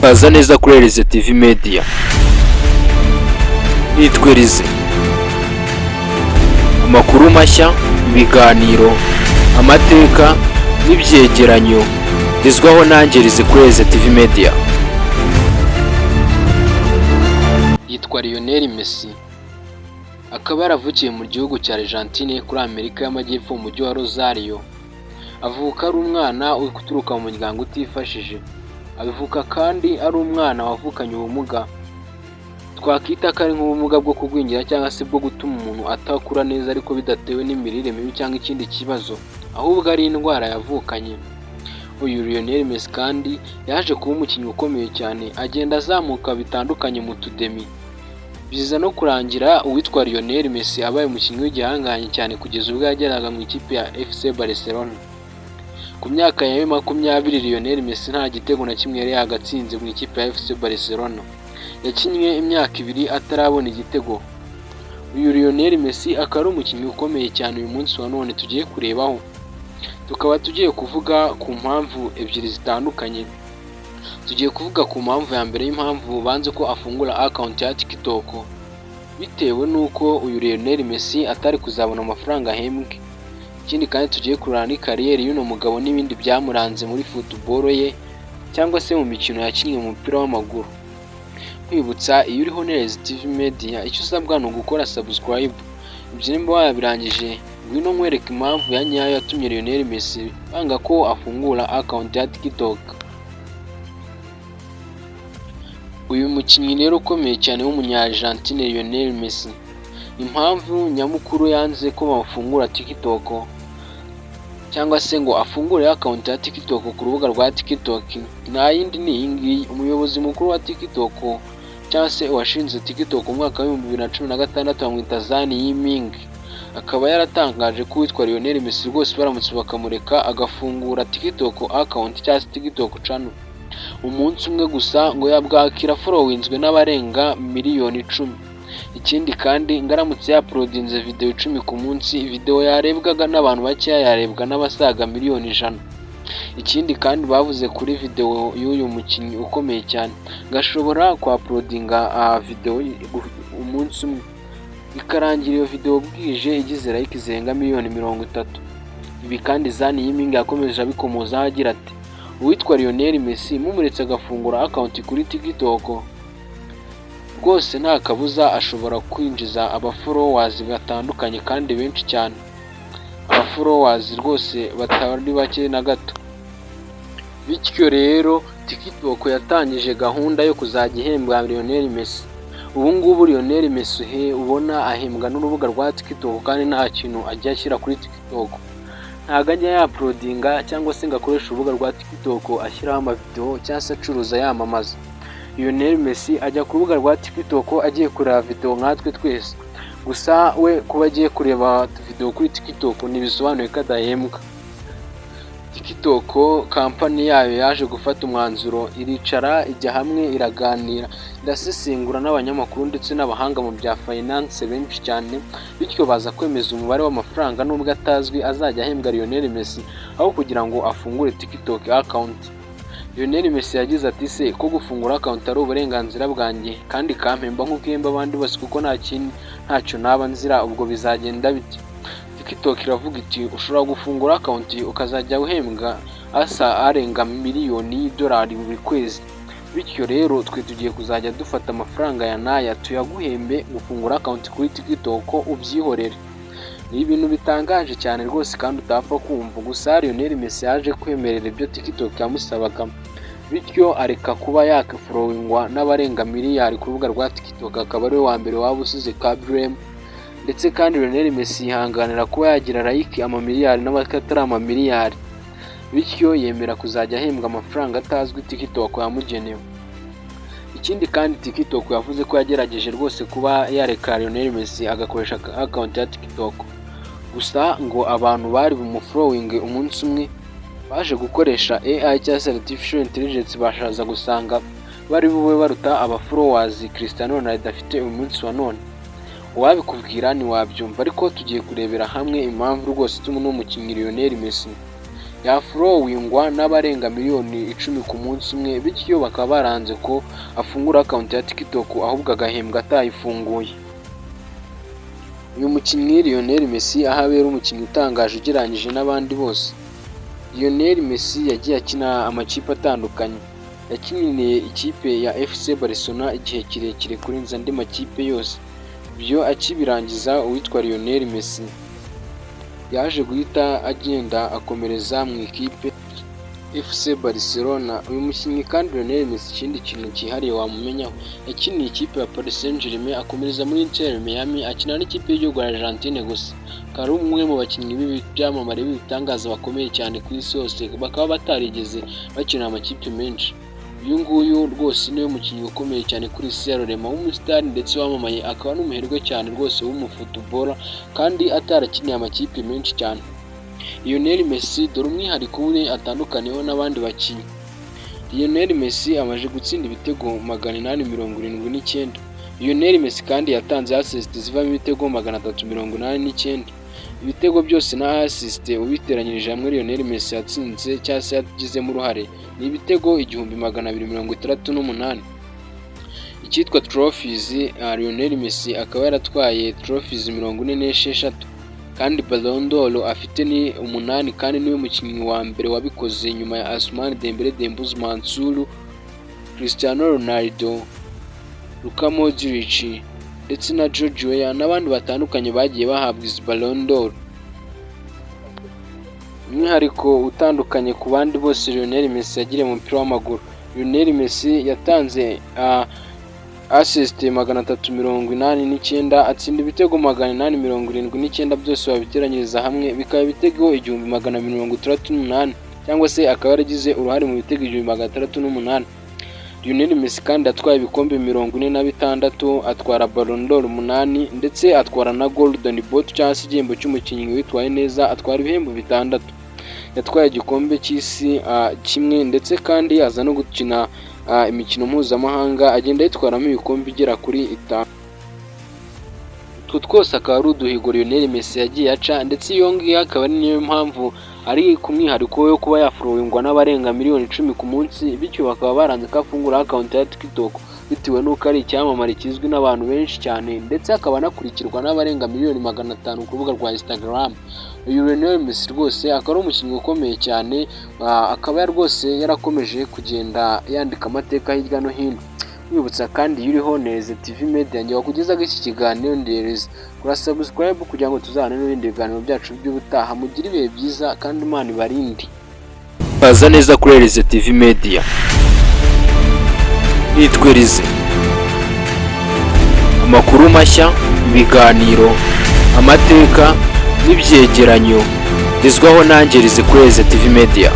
Kaza neza kuri Elize TV Media. Nitwa Elize. Amakuru mashya, ibiganiro, amateka n'ibyegeranyo gezwaho nanjye Elize kuri Elize TV Media. Yitwa Lionel Messi, akaba yaravukiye mu gihugu cya Argentine kuri Amerika y'Amajyepfo mu mujyi wa Rosario. Avuka ari umwana uturuka mu muryango utifashije. Avuka kandi ari umwana wavukanye ubumuga twakita ko ari nk'ubumuga bwo kugwingira cyangwa se bwo gutuma umuntu atakura neza, ariko bidatewe n'imirire mibi cyangwa ikindi kibazo, ahubwo ari indwara yavukanye. Uyu Lionel Messi kandi yaje kuba umukinnyi ukomeye cyane, agenda azamuka bitandukanye mu tudemi, biza no kurangira uwitwa Lionel Messi abaye umukinnyi w'igihangange cyane kugeza ubwo yageraga mu ikipe ya FC Barcelona. Ku myaka ya 20, Lionel Messi nta gitego na kimwe yari yagatsinze mu ikipe ya FC Barcelona. Yakinnye imyaka 2 atarabona igitego. Uyu Lionel Messi akaba ari umukinnyi ukomeye cyane uyu munsi wa none tugiye kurebaho. Tukaba tugiye kuvuga ku mpamvu ebyiri zitandukanye. Tugiye kuvuga ku mpamvu ya mbere y'impamvu banze ko afungura account ya TikTok, bitewe n'uko uyu Lionel Messi atari kuzabona amafaranga ahembwe. Ikindi kandi tugiye kureba ni career y'uno mugabo n'ibindi byamuranze muri football ye cyangwa se mu mikino yakinnye mu mupira w'amaguru. Nkwibutsa, iyo uriho Nelezi TV Media, icyo usabwa ni ugukora subscribe. Ibyo nimba wabirangije, ngwino nkwereke impamvu ya nyayo yatumye Lionel Messi banga ko afungura account ya TikTok. Uyu mukinnyi rero ukomeye cyane w'umunya-Argentine Lionel Messi, impamvu nyamukuru yanze ko bafungura TikTok cyangwa se ngo afungure account ya TikTok ku rubuga rwa TikTok nta yindi, ni iyi ngiyi. Umuyobozi mukuru wa TikTok cyangwa se uwashinze TikTok mu mwaka wa 2016 bamwita Zhang Yiming, akaba yaratangaje ko uwitwa Lionel Messi rwose baramutse bakamureka agafungura TikTok account cyangwa se TikTok channel umunsi umwe gusa, ngo yabwakira followinzwe n'abarenga miliyoni 10. Ikindi kandi ngo aramutse yauploadinze video 10 ku munsi, video yarebwaga n'abantu bakeya yarebwa n'abasaga miliyoni 100. Ikindi kandi bavuze kuri video y'uyu mukinnyi ukomeye cyane, ngo ashobora kuuploadinga video umunsi umwe ikarangira iyo video bwije igize like zirenga miliyoni 30. Ibi kandi Zhang Yiming yakomeje abikomozaho agira ati: "Uwitwa Lionel Messi mumuretse agafungura account kuri TikTok, rwose nta kabuza ashobora kwinjiza abafollowers batandukanye kandi benshi cyane, abafollowers rwose batari bake na gato." Bityo rero TikTok yatangije gahunda yo kuzajya ihembwa Lionel Messi. Ubu ngubu Lionel Messi ubona ahembwa n'urubuga rwa TikTok kandi nta kintu ajya ashyira kuri TikTok. Ntabwo ajya yauploadinga cyangwa se ngo akoreshe urubuga rwa TikTok ashyiraho amavideo cyangwa se acuruza, yamamaza. Lionel Messi ajya ku rubuga rwa TikTok agiye kureba video nkatwe twese. Gusa we kuba agiye kureba video kuri TikTok ntibisobanuye ko adahembwa. TikTok company yayo yaje gufata umwanzuro, iricara, ijya hamwe, iraganira, irasesengura n'abanyamakuru ndetse n'abahanga mu bya finance benshi cyane, bityo baza kwemeza umubare w'amafaranga, nubwo atazwi, azajya ahembwa Lionel Messi aho kugira ngo afungure TikTok account. Lionel Messi yagize ati: "Se ko gufungura account ari uburenganzira bwanjye kandi kampemba nk'uko ihemba abandi bose, kuko nta kindi ntacyo naba nzira, ubwo bizagenda bite?" TikTok iravuga iti: "Ushobora gufungura account ukazajya uhembwa asa arenga miliyoni y'idolari buri kwezi. Bityo rero twe tugiye kuzajya dufata amafaranga ya n'aya tuyaguhembe, gufungura account kuri TikTok ubyihorere." Ni ibintu bitangaje cyane rwose kandi utapfa kumva. Gusa Lionel Messi yaje kwemerera ibyo TikTok yamusabaga, bityo areka kuba yakafollowingwa n'abarenga miliyari ku rubuga rwa TikTok, akaba ariwe wa mbere waba usize Khaby Lame. Ndetse kandi Lionel Messi yihanganira kuba yagira like amamiliyari n'abatari amamiliyari, bityo yemera kuzajya ahembwa amafaranga atazwi TikTok yamugenewe. Ikindi kandi TikTok yavuze ko yagerageje rwose kuba yareka Lionel Messi agakoresha account ya TikTok, gusa ngo abantu bari bumufollowinge umunsi umwe baje gukoresha AI cyangwa se Artificial Intelligence, bashaza gusanga bari bube baruta abafollowers Cristiano Ronaldo afite uyu munsi wa none. Uwabikubwira ntiwabyumva, ariko tugiye kurebera hamwe impamvu rwose ituma uno mukinnyi Lionel Messi Yafollowingwa n'abarenga miliyoni 10 ku munsi umwe, bityo bakaba baranze ko afungura account ya TikTok, ahubwo agahembwa atayifunguye. Uyu mukinnyi Lionel Messi, aho abera umukinnyi utangaje ugereranyije n'abandi bose, Lionel Messi yagiye akina amakipe atandukanye. Yakiniye ikipe ya FC Barcelona igihe kirekire kurenza andi makipe yose. Ibyo akibirangiza, uwitwa Lionel Messi yaje guhita agenda akomereza mu ikipe FC Barcelona. Uyu mukinnyi kandi Lionel Messi, ikindi kintu cyihariye wamumenyaho, yakiniye ikipe ya Paris Saint-Germain, akomereza muri Inter Miami, akina n'ikipe y'igihugu ya Argentine gusa. Akaba ari umwe mu bakinnyi b'ibyamamare, b'ibitangaza, bakomeye cyane ku isi hose, bakaba batarigeze bakina amakipe menshi. Uyu nguyu rwose niwe mukinnyi ukomeye cyane kuri isi ya rurema, w'umusitari ndetse wamamaye, akaba n'umuherwe cyane rwose w'umufootballer, kandi atarakiniye amakipe menshi cyane. Lionel Messi, dore umwihariko we atandukaniyeho n'abandi bakinnyi. Lionel Messi amaze gutsinda ibitego 879. Lionel Messi kandi yatanze assist zivamo ibitego 389. Ibitego byose na assist ubiteranyirije hamwe Lionel Messi yatsinze cyangwa se yagizemo uruhare ni ibitego 1268. Icyitwa trophies, Lionel Messi akaba yaratwaye trophies 46, kandi Ballon d'Or afite ni umunani, kandi niwe mukinnyi wa mbere wabikoze nyuma ya Ousmane Dembele, Dembouz Mansour, Cristiano Ronaldo, Luka Modric ndetse na George Weah n'abandi batandukanye bagiye bahabwa izi Ballon d'Or. Umwihariko utandukanye ku bandi bose Lionel Messi yagiriye mu mupira w'amaguru, Lionel Messi yatanze assist 389, atsinda ibitego 879, byose wabiteranyiriza hamwe bikaba ibitego 1268, cyangwa se akaba yaragize uruhare mu bitego 1608. Lionel Messi kandi atwaye ibikombe 46, atwara Ballon d'Or umunani, ndetse atwara na Golden Boot cyangwa se igihembo cy'umukinnyi witwaye neza, atwara ibihembo bitandatu. Yatwaye igikombe cy'isi kimwe, ndetse kandi aza no gukina imikino mpuzamahanga, agenda yitwaramo ibikombe igera kuri itanu. Utwo twose akaba ari uduhigo Lionel Messi yagiye aca, ndetse iyo ngiyo akaba ari niyo mpamvu ari ku mwihariko we wo kuba yafollowingwa n'abarenga miliyoni 10 ku munsi, bityo bakaba baranze ko afungura account ya TikTok bitewe n'uko ari icyamamare kizwi n'abantu benshi cyane, ndetse akaba anakurikirwa n'abarenga miliyoni 500 ku rubuga rwa Instagram. Uyu Lionel Messi rwose akaba ari umukinnyi ukomeye cyane, akaba rwose yarakomeje kugenda yandika amateka hirya no hino. Wibutsa kandi iyo uriho Neza TV Media, njye wakugezaho iki kiganiro ndereza, kora subscribe kugira ngo tuzabane n'ibindi biganiro byacu by'ubutaha. Mugire ibihe byiza kandi Imana ibarinde. Baza neza kuri Elize TV Media. Nitwa Elize. Amakuru mashya, ibiganiro, amateka n'ibyegeranyo gezwaho nanjye Elize kuri Elize TV Media.